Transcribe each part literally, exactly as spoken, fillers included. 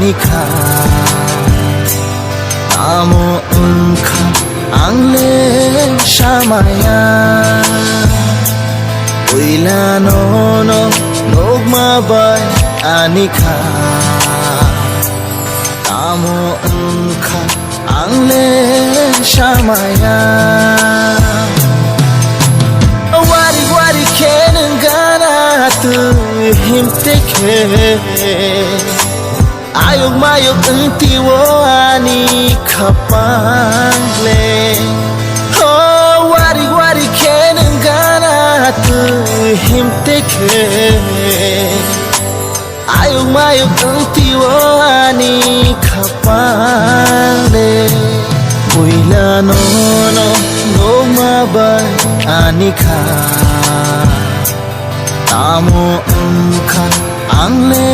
Nikha, tamo wngkha ang le samaya. Puila nono nukma bai anikha. Tamo wngkha ang le samaya. Wari wari khe nwng gana twi himte khe. Ayuk mayuk wng twi o ani khapang le. Ho, wari wari khe nwng gana twi himte khe. Ayuk mayuk wng twi o ani khapang le. Puila nono nukma bai ani kha. Tamo wngkha ang le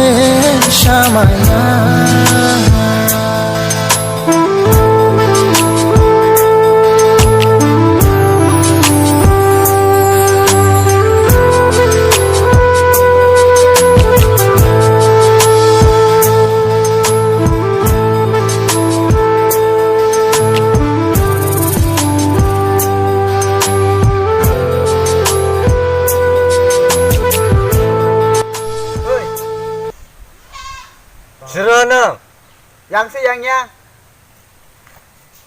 samaya. Suro no. Yang se yang ya.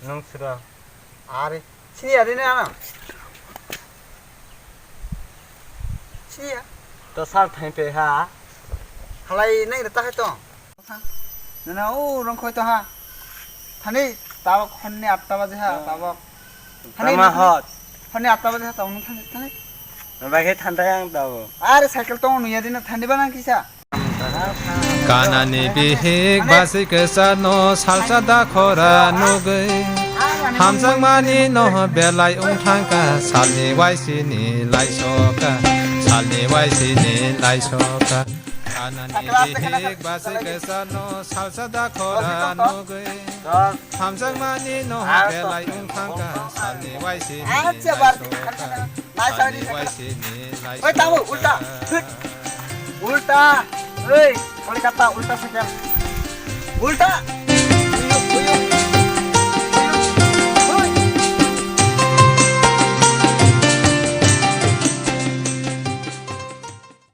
Nung suro. Are. Sini ya dini ana. Sini ya. To sar thain pe ha. Halai nai ta hai to. Nana o rong khoi to ha. Thani tabok honni atta baje ha tabok. Thani tama hot. Honni atta baje ha tabok thani thani. Bai khe thanda yang tabok. Are cycle tong nuya dina thani bana kisa. Kanani bihik basi kwchar no salsa da khora nugwi. Hamjakmani no belai wngthangkha salni waisini laisoka, salni waisini laisoka. Kanani bihik basi kwchar no salsa da khora nugwi. Hamjakmani no belai wngthangkha salni waisini laisoka. Salni waisini laisoka. Oi, tamo, ulta. Ulta. Oi, Kolkata, ulta sekel. Ulta.